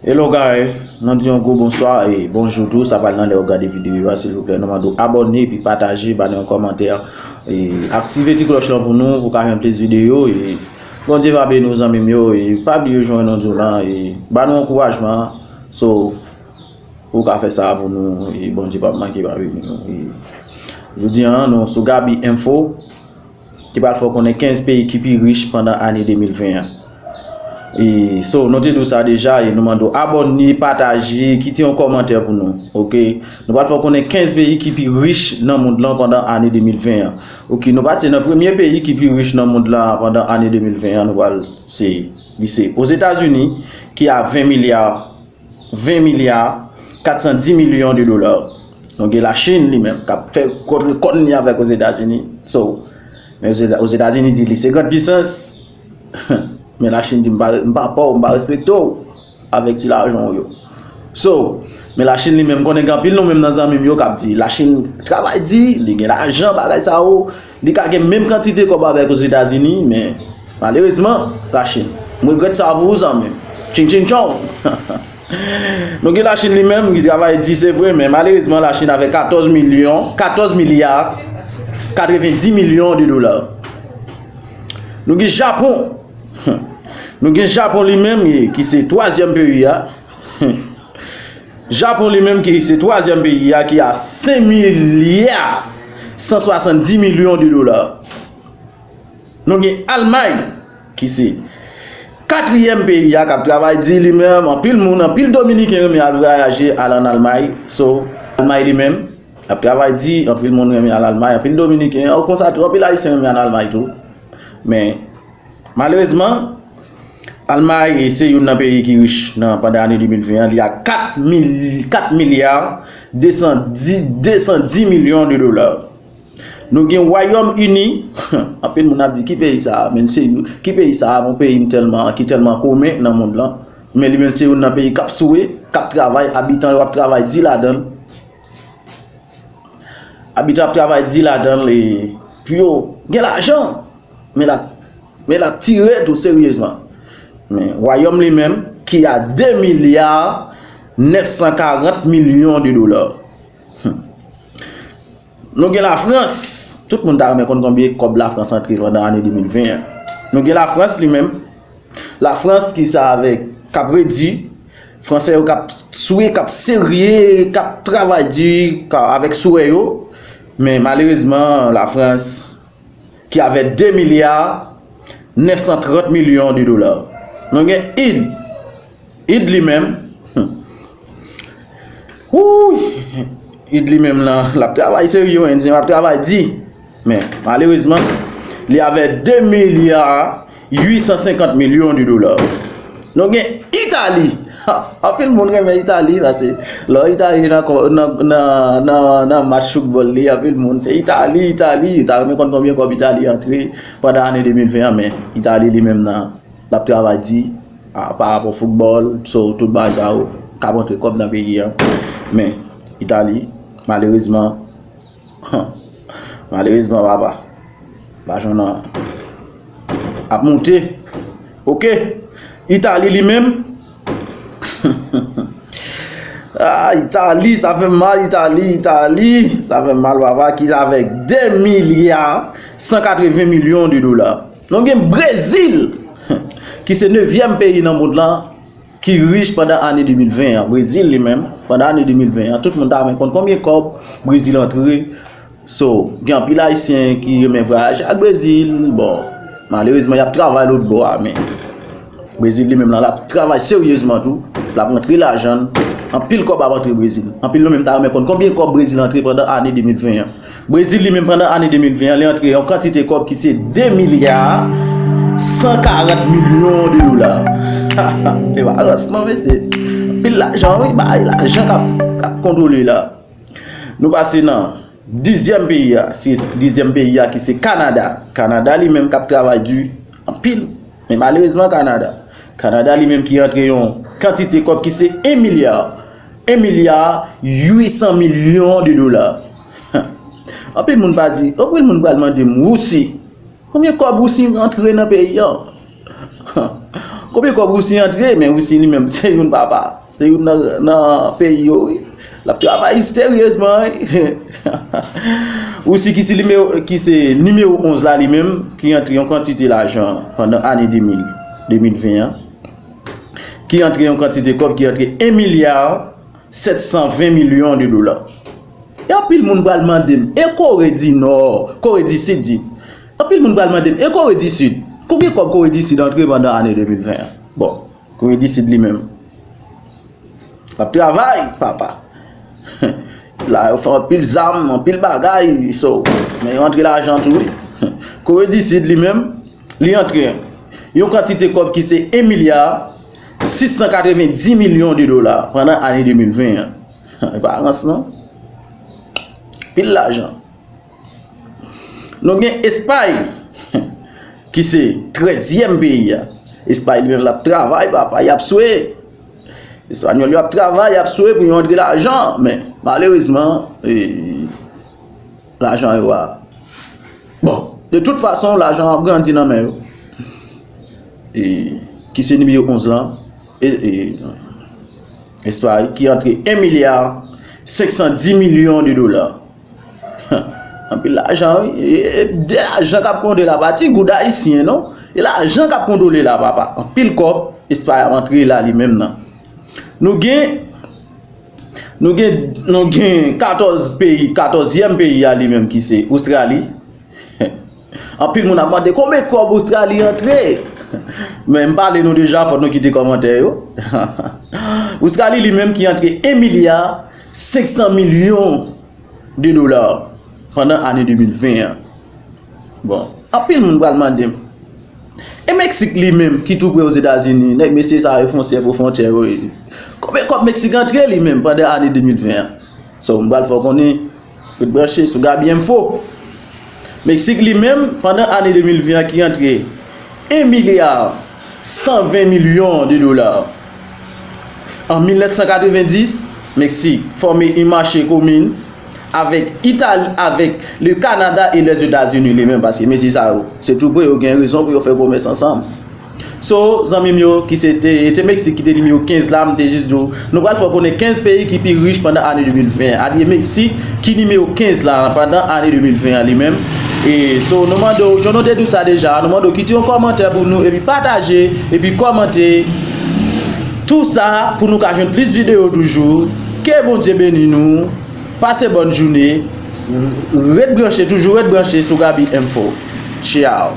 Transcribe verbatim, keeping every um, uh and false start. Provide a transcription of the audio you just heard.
Hello guys, nou di yon gwo bonswa e bonjou tou, sa pral nan lè w gade videyo a, silvouplè nou mande w abòne epi pataje, ba nou yon kòmantè, e aktive ti klòch lan pou nou, pou ka jwenn plis videyo, e Bondye va beni w zanmi m yo, e pa bliye jwenn nou di w lan, e ba nou ankourajman, so, ou ka fè sa pou nou, e Bondye p ap manke pa beni nou, e jodi a, nou sou Gaby Info, ki pral fè w konnen kenz peyi ki pi rich pandan ane de mil ven an. E, so, nou te di w sa deja, e nou mande w abòne, pataje, kite yon kòmantè pou nou, oke? Nou pral fè w konnen kenz peyi ki pi rich nan mond lan pandan ane de mil ven an. Oke, nou pase nan premye peyi ki pi rich nan mond lan pandan ane de mil ven an, nou pral, se, li se Ozetazini, ki a ven milya, ven milya kat san di milyon de dola. Nou gen Lachin li menm, k ap fè kont rekòd li avèk Ozetazini. So, men Ozeta-, Ozetazini di li se grand pisans, men Lachin di m pa, m pa pa w, m pa respekte w avèk ti lajan w yo. So, men Lachin li menm, konnen gen anpil nou menm nan zanmi m yo k ap di Lachin travay di, li gen lajan, bagay sa yo, li ka gen menm kantite kòb avèk Ozetazini, men malerezman, Lachin, m regrèt sa pou ou zanmi m. Tching tching tchong. Nou gen Lachin li menm ki travay di, se vre, men malerezman Lachin avèk katòz milyon, katòz milya katrevendi milyon de dola. Nou gen Japon. Nou gen Japon li menm, e, ki se twazyèm peyi a. Japon li menm ki se twazyèm peyi a, ki a senk milya san swasanndi milyon de dola. Nou gen Almay, ki se katriyèm peyi a k ap travay di li menm. Anpil moun, anpil Dominiken renmen al vwayaje, al ann Almay. So, Almay li menm, l ap travay di, anpil moun renmen al Almay, anpil Dominiken, o konsa tou, anpil Ayisyen renmen al Almay tou. Men, malerezman, Almay se youn nan peyi ki rich nan, pandan ane de mil ven an, li a kat mil, kat milya de san di, de san di milyon de dola. Nou gen Wayòm Ini, anpil moun ap di ki peyi sa a, men se youn, ki peyi sa a, yon peyi m tèlman, ki tèlman komen nan mond lan, men li menm se youn nan peyi k ap swe, k ap travay, abitan yo ap travay di ladan l. Abitan ap travay di ladan l, e pou yo gen lajan, men l ap, men l ap tire tou seryezman. Men Wayòm li menm, ki a de milya nèf san karant milyon de dola. Hmm. Nou gen Lafrans. Tout moun ta renmen konn konbyen kòb Lafrans antre pandan ane de mil ven an. Nou gen Lafrans li menm. Lafrans ki sa avèk, k ap redi, Fransè yo k ap swe, k ap serye, k ap travay di, k a, avèk swè yo. Men malerezman, Lafrans ki avèk de milya nèf san trant milyon de dola. Nou gen Ind. Ind li menm, hmm. Wouy! Ind li menm lan, l ap travay serye, Endyen yo ap travay di. Men, malerezman, li avèk de milya uit san senkant milyon de dola. Nou gen Itali. Ha, anpil moun renmen Itali, paske lè Itali nan, nan, nan, nan, nan match foutbòl li, anpil moun, se Itali, Itali. Yo ta renmen konn konbyen kòb Itali antre pandan ane de mil ven an, men Itali li menm nan, l ap travay di, a, pa rapò foutbòl, so, tout bagay sa yo, k ap antre kòb nan peyi an. Men, Itali, malerezman, malerezman, papa, lajan nan ap moute. Oke, Itali li menm, ah, Itali, sa fè m mal, Itali, Itali, sa fè m mal, papa, ki avèk de milya san katreven milyon de dola. Nou gen Brezil, ki se nevyèm peyi nan mond lan, ki rich pandan ane de mil ven an. Brezil li menm, pandan ane de mil ven an, tout moun ta renmen konn konbyen kòb Brezil antre. So, gen anpil Ayisyen ki renmen vwayaje al Brezil. Bon, malerezman, y ap travay lòt bò a, men Brezil li menm lan, l ap travay seryezman tou. L ap rantre lajan l. Anpil kòb ap antre Brezil. Anpil nou menm ta renmen konn konbyen kòb Brezil antre pandan ane de mil ven an. Brezil li menm pandan ane de mil ven an, li antre yon kantite kòb ki se de milya san karant milyon de dola. Se pa rans non, mesye. Anpil lajan, wi, bay lajan k ap, k ap kontwole la. Nou pase nan dizyèm peyi a, se dizyèm peyi a ki se Kanada. Kanada li menm k ap travay di anpil. Men malerezman Kanada. Kanada li menm ki antre yon kantite kòb ki se en milya, en milya uit san milyon de dola. Anpil moun pa di, anpil moun pral mande m, Wousi, konbyen kòb Wousi antre nan peyi an? Konbyen kòb Roussy antre? Men Roussy li menm se youn papa. Se youn nan, nan peyi yo, wi. L ap travay seryezman, wi. Roussy ki se nimewo, ki se nimewo onz la li menm, ki antre yon kantite lajan pandan ane de mil, de mil ven an. Ki antre yon kantite kòb ki antre en milya sèt san ven milyon de dola. E anpil moun pral mande m, e Kore di Nò, Kore di Sid di. Anpil moun pral mande m, e Kore di Sid? Konbyen kòb Kore di Sid antre pandan ane de mil ven an? Bon, Kore di Sid li menm, l ap travay, papa. La, yo fè anpil zam, anpil bagay, so, men yo antre lajan tou, wi. Kore di Sid li menm, li antre yon kantite kòb ki se en milya sis san katrevenndis milyon de dola pandan ane de mil ven an. E pa rans non. Pil lajan. Nou gen Espay, ki se trèzyèm peyi a. Espay li menm l ap travay, papa, y ap swe. Espanyòl yo ap travay, y ap swe pou yo antre lajan, men malerezman, e, lajan yo a. Bon, de tout fason, lajan ap grandi nan men yo. E, ki se nimewo onz lan, e, e, Espay, ki antre en milya senk san dis milyon de dola. Anpil lajan, wi. E, e, de lajan k ap kontwole la, pa ti goud ayisyen, non. E lajan k ap kontwole la, papa. Anpil kòb, Espay ap antre la li menm nan. Nou gen, nou gen, nou gen katòz peyi, katòzyèm peyi a li menm ki se Ostrali. Anpil moun ap mande konbyen kòb Ostrali antre. Men m pale nou deja, fòk nou kite kòmantè yo. Ostrali li menm ki antre en milya senk san milyon de dola pandan ane de mil ven an. Bon, anpil moun pral mande m, e Meksik li menm ki tou pre Ozetazini, nèg mesye sa yo fwontyè pou fwontyè yo, konbyen kòb Meksik antre li menm pandan ane de mil ven an? So, m pral fè w konnen, ret branche sou Gaby Info. Meksik li menm, pandan ane de mil ven an ki antre en milya san ven milyon de dola. An mil nèf san katrevenndis, Meksik fòme yon mache komin avèk Itali, avèk le Kanada e Lèzetazini li menm, paske mesye sa yo, se tou pre yo gen rezon pou yo fè komès ansanm. So, zanmi m yo, ki se te, te Meksik ki te nimewo kenz la, m te jis di w, nou pral fè w konnen kenz peyi ki pi rich pandan ane de mil ven an. Alye Meksik ki nimewo kenz la pandan ane de mil ven an li menm. E so, nou mande w, jan nou te di w sa deja, nou mande w kite yon kòmantè pou nou, epi pataje, epi kòmante. Tou sa pou nou ka jwenn plis videyo toujou. Ke Bondye beni nou. Pase bòn jounen. Ret branche, toujou ret branche sou Gaby Info. Tchao.